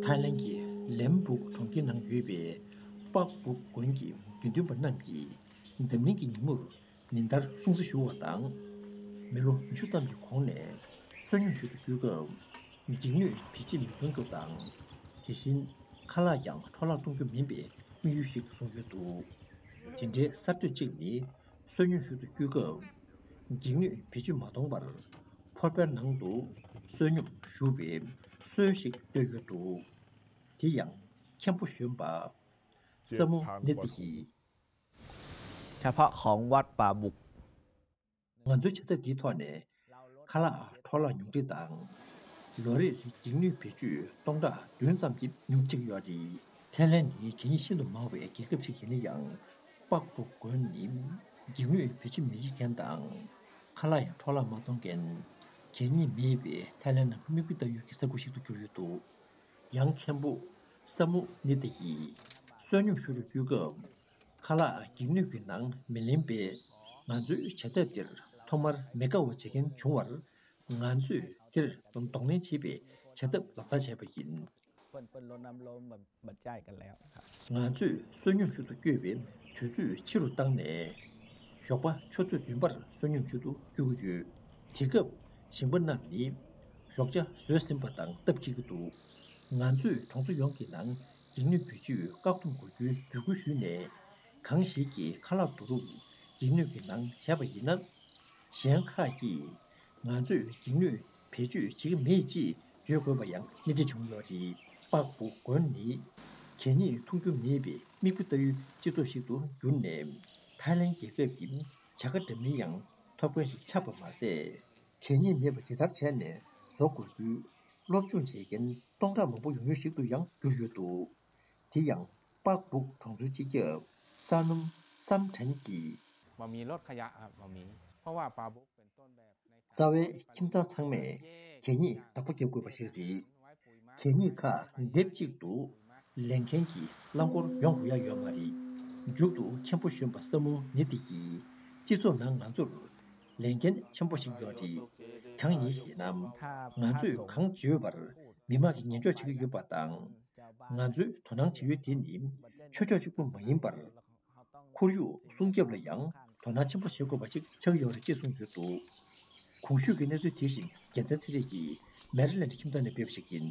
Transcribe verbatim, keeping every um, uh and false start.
ཐའི་ལེན་གྱི་ལེམ་སྦུག་གྲོང་ཁྱེར་ནང་ཡོད་པའི་པག་སྦུག་དགོན་གྱི་དགེ་འདུན་པ་རྣམས་ཀྱིས་འཛམ་གླིང་གི་ཉིན་མོར་ཉིན་ལྟར་སྲུང་བརྩི་ཞུ་བ་དང་། མི་ལོ་ཉི་ཤུ་ཙམ་གྱི་གོང་ནས་བསོད་སྙོམས་ཞུ་རུ་བསྐྱོད་སྐབས། འགྱིག་སྣོད་བེད་སྤྱོད་མི་གཏོང་རྒྱུ་དང་། དེ་བཞིན་ཁ་ལག་ཀྱང་འཕྲོ་བརླག་གཏོང་རྒྱུ་མིན་པའི་དམིགས་ཡུལ་ཞིག་བཟུང་ཡོད་འདུག་དེ་འདྲའི་གསར་གཏོད་ཅིག་ནི། བསོད་སྙོམས་ཞུ་རུ་བསྐྱོད་སྐབས། འགྱིག་སྣོད་བེད་སྤྱོད་མ་གཏོང་བར། ཕོར་པའི་ནང་དུ་བསོད་སྙོམས་ཞུ་བའི་སྲོལ་ཞིག་བཏོད་ཡོད་འདུག་དེ་ཡང་མཁན་པོ་གཞོན་པ་ས་མུ་ནི་ཏི་ཡིས། เฉพาะของวัดป่าบุก ང་ཚོའི་བྱ་ཐབས་འདིའི་ཐོག་ནས་ཁ་ལག་འཕྲོ་བརླག་ཉུང་འཕྲི་དང་། ལོ་རེར་འགྱིག་སྣོད་བེད་སྤྱོད་སྟོང་ཕྲག་བདུན་ཙམ་གྱིས་ཉུང་འཕྲི་ཡོད་རེད། ཐའི་ལེན་ནི་གད་སྙིགས་ཤིན་ཏུ་མང་བའི་རྒྱལ་ཁབ་ཅིག་ཡིན་ན་ཡང་། པག་པུག་དགོན་ནི་འགྱིག་སྣོད་བེད་སྤྱོད་མི་བྱེད་མཁན་དང་། ཁ་ལག་ཡང་འཕྲོ་བརླག་མ་གཏོང་མཁན། གད་སྙིགས་མེད་པའི་ཐའི་ལེན་ནང་མིག་དཔེ་ལྟ་ཡུལ་གྱི་ས་ཁུལ་ཞིག་ཏུ་གྱུར་ཡོད་འདུག་ཡང་མཁན་པོ་ས་མུ་ནི་ཏི་ཡིས་བསོད་སྙོམས་ཞུ་རུ་བསྐྱོད་སྐབས། ཁ་ལག་འགྱིག་སྣོད་ཀྱི་ནང་མི་ལེན་པས། ང་ཚོའི་བྱ་ཐབས་འདིར་ཐོག་མར་མི་དགའ་བ་བྱེད་མཁན་བྱུང་བར། ང་ཚོས་དེར་གདོང་ལེན་བྱེད་པའི་བྱ་ཐབས་ལག་བསྟར་བྱས་པ་ཡིན། เปิ้ลเปิ้ลรดน้ำล้มแบบแบบจ่ายกันแล้วครับ ང་ཚོས་བསོད་སྙོམས་ཞུ་རུ་བསྐྱོད་པའི་དུས་ཚོད་ཕྱི་རུ་བཏང་ནས། ཞོགས་པ་ཆུ་ཚོད་བདུན་པར་བསོད་སྙོམས་ཞུ་རུ་བསྐྱོད་ཀྱི་ཡོད། དེ་སྐབས་ཞིང་པ་རྣམས་ནི་ཞོགས་ཇ་བཟོས་ཟིན་པ་དང་སྟབས་འཁེལ་གྱི་འདུག་ང་ཚོས་གྲོང་ཚོ་ཡོངས་ཀྱི་ནང་འགྱིག་སྣོད་བེད་སྤྱོད་བཀག་སྡོམ་དགོས་རྒྱུའི་འབོད་སྐུལ་ཞུས་ནས། གང་ཞིག་གིས་ཁ་ལག་བསྡུ་རུབ་འགྱིག་སྣོད་ཀྱི་ནང་བྱས་པ་ཡིན་ན། གཞན་ཁག་གིས་ང་ཚོས་འགྱིག་སྣོད་བེད་སྤྱོད་བྱེད་ཀྱི་མེད་ཅེས་བརྗོད་དགོས་པ་ཡང་སྣེ་ཁྲིད་བྱུང་ཡོད་རེད། པག་པུ་དགོན་ནི་གད་སྙིགས་འཐུང་རྒྱུ་མེད་པའི་མིག་དཔེ་ལྟ་བུའི་སྤྱི་ཚོགས་ཤིག་ཏུ་གྱུར་ནས། ཐའི་ལེན་རྒྱལ་ཁབ་ཀྱི་བྱ་དགའ་འདྲ་མིན་ཡང་ཐོབ་མཁན་ཞིག་ཆགས་པ་མ་ཟད། གད་སྙིགས་མེད་པ་ཇི་ལྟར་བྱས་ནས་བཟོ་དགོས་རྒྱུའི་སློབ་སྦྱོང་བྱེད་མཁན་སྟོང་ཕྲག་མང་པོ་ཡོང་ཡུལ་ཞིག་ཏུ་ཡང་གྱུར་ཡོད་འདུག་དེ་ཡང་པག་པུག་གྲོང་ཚོའི་སྤྱི་ཁྱབ་ས་སྣུམ་བསམ་དྲན་གྱིས། บ่มีรถขยะครับบ่มีเพราะว่าป่าบุกเป็นต้นแบบในการ རྩ་བའི་ཁྱིམ་ཚང་ཚང་མས་གད་སྙིགས་བདག་པོ་རྒྱབ་དགོས་པ་ཞིག་རེད། གད་སྙིགས་ཁག་སྡེབ་གཅིག་ཏུ་ལེན་མཁན་གྱི་རླངས་འཁོར་ཡོང་དགོས་ཡ་ཡོད་མ་རེད། མཇུག་ཏུ་མཁན་པོ་གཞོན་པ་ས་མུ་ནི་ཏི་ཡིས་སྤྱི་ཚོགས་ནང་ང་ཚོར་ལས་འགན་ཆེན་པོ་ཞིག་ཡོད་རེད། གང་ཡིན་ཞེ་ན། ང་ཚོས་གང་བརྗོད་པར་མི་མང་གིས་ཉན་འཇོག་བྱེད་ཀྱི་ཡོད་པ་དང་། ང་ཚོས་དོ་སྣང་བྱེད་ཡུལ་དེ་ནི་ཆོས་ཕྱོགས་གཅིག་པུ་མ་ཡིན་པར། ཁོར་ཡུག་སྲུང་སྐྱོབ་ལ་ཡང་དོ་སྣང་ཆེན་པོ་བྱེད་དགོས་པ་ཞིག་ཆགས་ཡོད་རེད་ཅེས་གསུངས་ཡོད་འདུག་གོང་ཞུས་ཀྱི་གནས་ཚུལ་དེ་བཞིན་རྒྱལ་མཚན་ཚེ་རིང་གིས་མེ་རི་ལེན་ཌི་ཁྱིམ་ཚང་ནས་སྤེལ་བ་ཞིག་ཡིན།